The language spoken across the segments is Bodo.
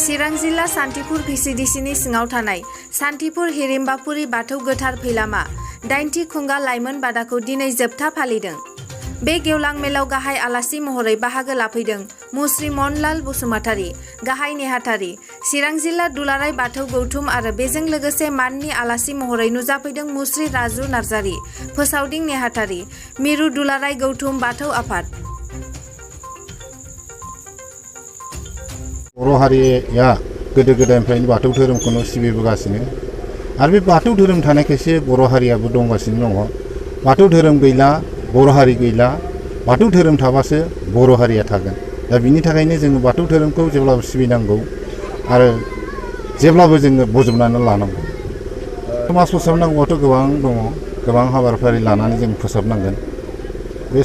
चिरां जिल्ला सान्तिपुर भिसिडिसिनि सिङाव थानाय सान्तिपुर हिरिम्बापुरि बाथौ गोथार फैलामा 8थि खुंगा लाइमोन बादाखौ दिनै जोबथा फालिदों। बे गेवलां मेलाव गाहाय आलासि महरै बाहागो लाफैदों मुस्रि मनलाल बसुमतारी, गाहाय नेहाथारि, चिरां जिल्ला दुलाराय बाथौ गौथुम आरो बेजों लोगोसे माननि आलासि महरै नुजाफैदों मुस्रि राजु नार्जारी, फोसावदिं नेहाथारि, मिरु दुलाराय गौथुम बाथौ आफाद। बर' हारिया गोदो गोदायनिफ्रायनो बाथौ धोरोमखौनो सिबिबोगासिनो आरो बे बाथौ धोरोम थानायखायसो बर' हारियाबो दंगासिनो दङ। बाथौ धोरोम गैला बर' हारि गैला, बाथौ धोरोम थाबासो बर' हारिया थागोन। दा बिनि थाखायनो जोङो बाथौ धोरोमखौ जेब्लाबो सिबिनांगौ आरो जेब्लाबो जोङो बजबनानै लानांगौ। समाज फोसाबनांगौआथ' गोबां दङ, गोबां हाबाफारि लानानै जों फोसाबनांगोन। बे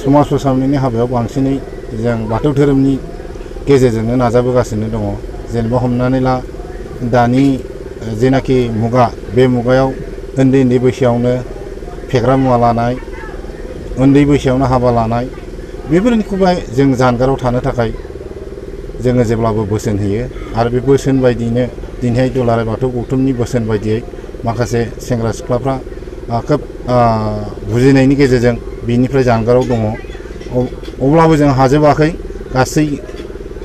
समाज फोसाबनायनि हाबायाव बांसिनै जों बाथौ धोरोमनि गेजेरजोंनो नाजाबोगासिनो दङ। जेनेबा हमनानै ला दानि जेनाखि मुगा, बे मुगायाव उन्दै उन्दै बैसोआवनो फेग्रा मुवा लानाय, उन्दै बैसोआवनो हाबा लानाय, बेफोरनिखौहाय जों जानगाराव थानो थाखाय जोङो जेब्लाबो बोसोन होयो आरो बे बोसोन बायदियैनो दिनैहाय दुलाराय बाथौ गौथुमनि बोसोन बायदियै माखासे सेंग्रा सिख्लाफ्रा खोब बुजिनायनि गेजेरजों बिनिफ्राय जानगाराव दङ। अब्लाबो जों हाजोबाखै, गासै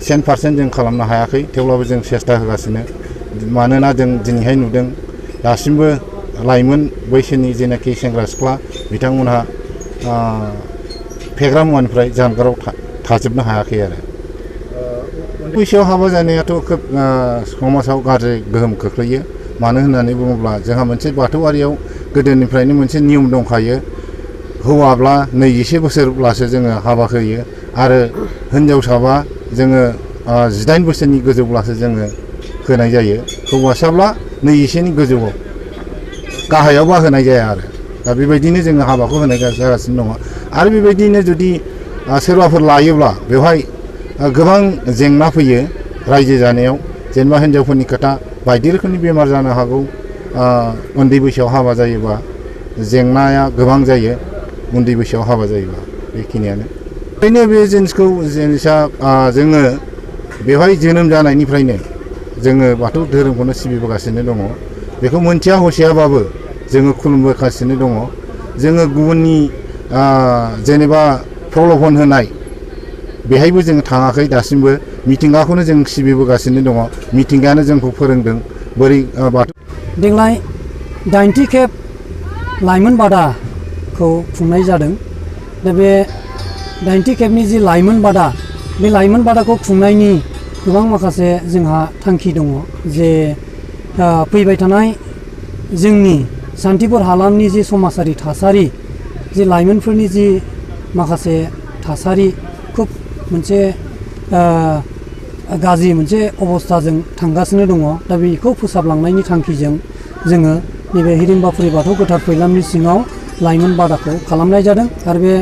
100% जों खालामनो हायाखै, थेवब्लाबो जों सेस्था होगासिनो। मानोना जों दिनैहाय नुदों दासिमबो लाइमोन बैसोनि जेनाखि सेंग्रा सिख्ला बिथांमोनहा फेग्रा मुवानिफ्राय जानगाराव थाजोबनो हायाखै आरो। बैसोआव हाबा जानायाथ' खोब समाजाव गाज्रि गोहोम खोख्लैयो। मानो होननानै बुङोब्ला जोंहा मोनसे बाथौआरियाव गोदोनिफ्रायनो मोनसे नियम दंखायो। हौवाब्ला 21 बोसोरब्लासो जोङो हाबा होयो आरो हिनजावसाबा जोङो 18 बोसोरनि गोजौब्लासो जोङो होनाय जायो। हौवासाब्ला 21नि गोजौआव, गाहायावबा होनाय जाया आरो। दा बेबायदिनो जोङो हाबाखौ होनाय जागासिनो दङ। आरो बेबायदिनो जुदि सोरबाफोर लायोब्ला बेवहाय गोबां जेंना फैयो रायजो जानायाव। जेनेबा हिनजावफोरनि खोथा, बायदि रोखोमनि बेमार जानो हागौ। उन्दै बैसोआव हाबा जायोबा जेंनाया गोबां जायो, उन्दै बैसोआव हाबा जायोबा। बेखिनियानो ओरैनो बे जिनिसखौ जोङो बेवहाय जोनोम जानायनिफ्रायनो जोङो बाथौ धोरोमखौनो सिबिबोगासिनो दङ। बेखौ मोनथिया हसियाबाबो जोङो खुलुमबोगासिनो दङ। जोङो गुबुननि जेनेबा प्रल'भन होनाय बेहायबो जोङो थाङाखै दासिमबो। मिथिंगाखौनो जों सिबिबोगासिनो दङ। मिथिंगायानो जोंखौ फोरोंदों बोरै बाथौ। देग्लाय 8थि खेब लाइमोन बादाखौ खुंनाय जादों। दा बे 8थि खेबनि जि लाइमोन बादा, बे लाइमोन बादाखौ खुंनायनि गोबां माखासे जोंहा थांखि दङ। जे फैबाय थानाय जोंनि सान्तिपुर हालामनि जि समाजारि थासारि, जि लाइमोनफोरनि जि माखासे थासारि खुब मोनसे गाज्रि मोनसे अबस्थाजों थांगासिनो दङ। दा बेखौ फोसाबलांनायनि थांखिजों जोङो नैबे हिरिम्बापुरि बाथौ गोथार फैलामनि सिङाव लाइमोन बादाखौ खालामनाय जादों। आरो बे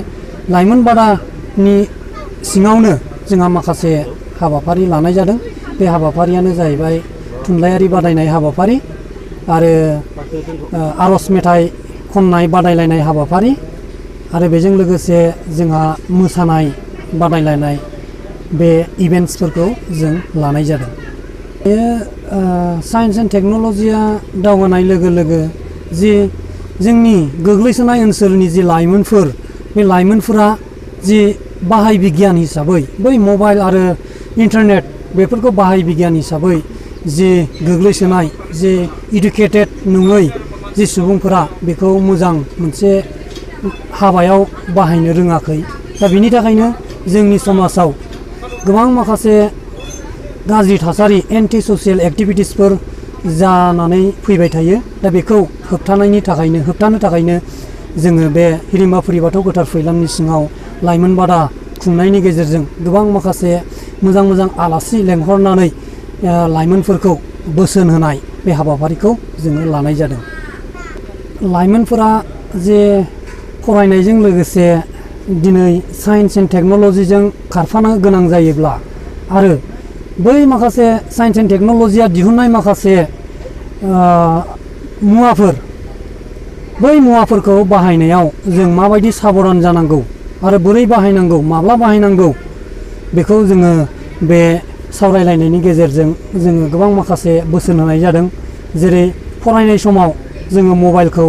लाइमोन बादानि सिङावनो जोंहा माखासे हाबाफारि लानाय जादों। बे हाबाफारियानो जाहैबाय थुनलाइयारि बादायनाय हाबाफारि आरो आर'ज मेथाइ खननाय बादायलायनाय हाबाफारि आरो बेजों लोगोसे जोंहा मोसानाय बादायलायनाय, बे इभेन्ट्सफोरखौ जों लानाय जादों। बे साइन्स एन्ड टेक्न'लजिया दावगानाय लोगो लोगो जि जोंनि गोग्लैसोनाय ओनसोलनि जि लाइमोनफोर, बे लाइमोनफोरा जि बाहाय बिगियान हिसाबै बै मबाइल आरो इन्टारनेट बेफोरखौ बाहाय बिगियान हिसाबै जि गोग्लैसोनाय, जि इडुकेटेड नङै जि सुबुंफोरा बेखौ मोजां मोनसे हाबायाव बाहायनो रोङाखै। दा बिनि थाखायनो जोंनि समाजाव गोबां माखासे गाज्रि थासारि, एन्टि ससियेल एक्टिभिटिसफोर जानानै फैबाय थायो। दा बेखौ होबथानो थाखायनो जोङो बे हिरिम्बापुरि बाथौ गोथार फैलामनि सिङाव लाइमोन बादा खुंनायनि गेजेरजों गोबां माखासे मोजां मोजां आलासि लेंहरनानै लाइमोनफोरखौ बोसोन होनाय बे हाबाफारिखौ जोङो लानाय जादों। लाइमोनफोरा जे फरायनायजों लोगोसे दिनै साइन्स एन्ड टेक्न'लजिजों खारफानो गोनां जायोब्ला आरो बै माखासे साइन्स एन्ड टेक्न'लजिया दिहुननाय माखासे मुवाफोर, बै मुवाफोरखौ बाहायनायाव जों माबायदि साबधान जानांगौ आरो बोरै बाहायनांगौ, माब्ला बाहायनांगौ, बेखौ जोङो बे सावरायलायनायनि गेजेरजों जोङो गोबां माखासे बोसोन होनाय जादों। जेरै फरायनाय समाव जोङो मबाइलखौ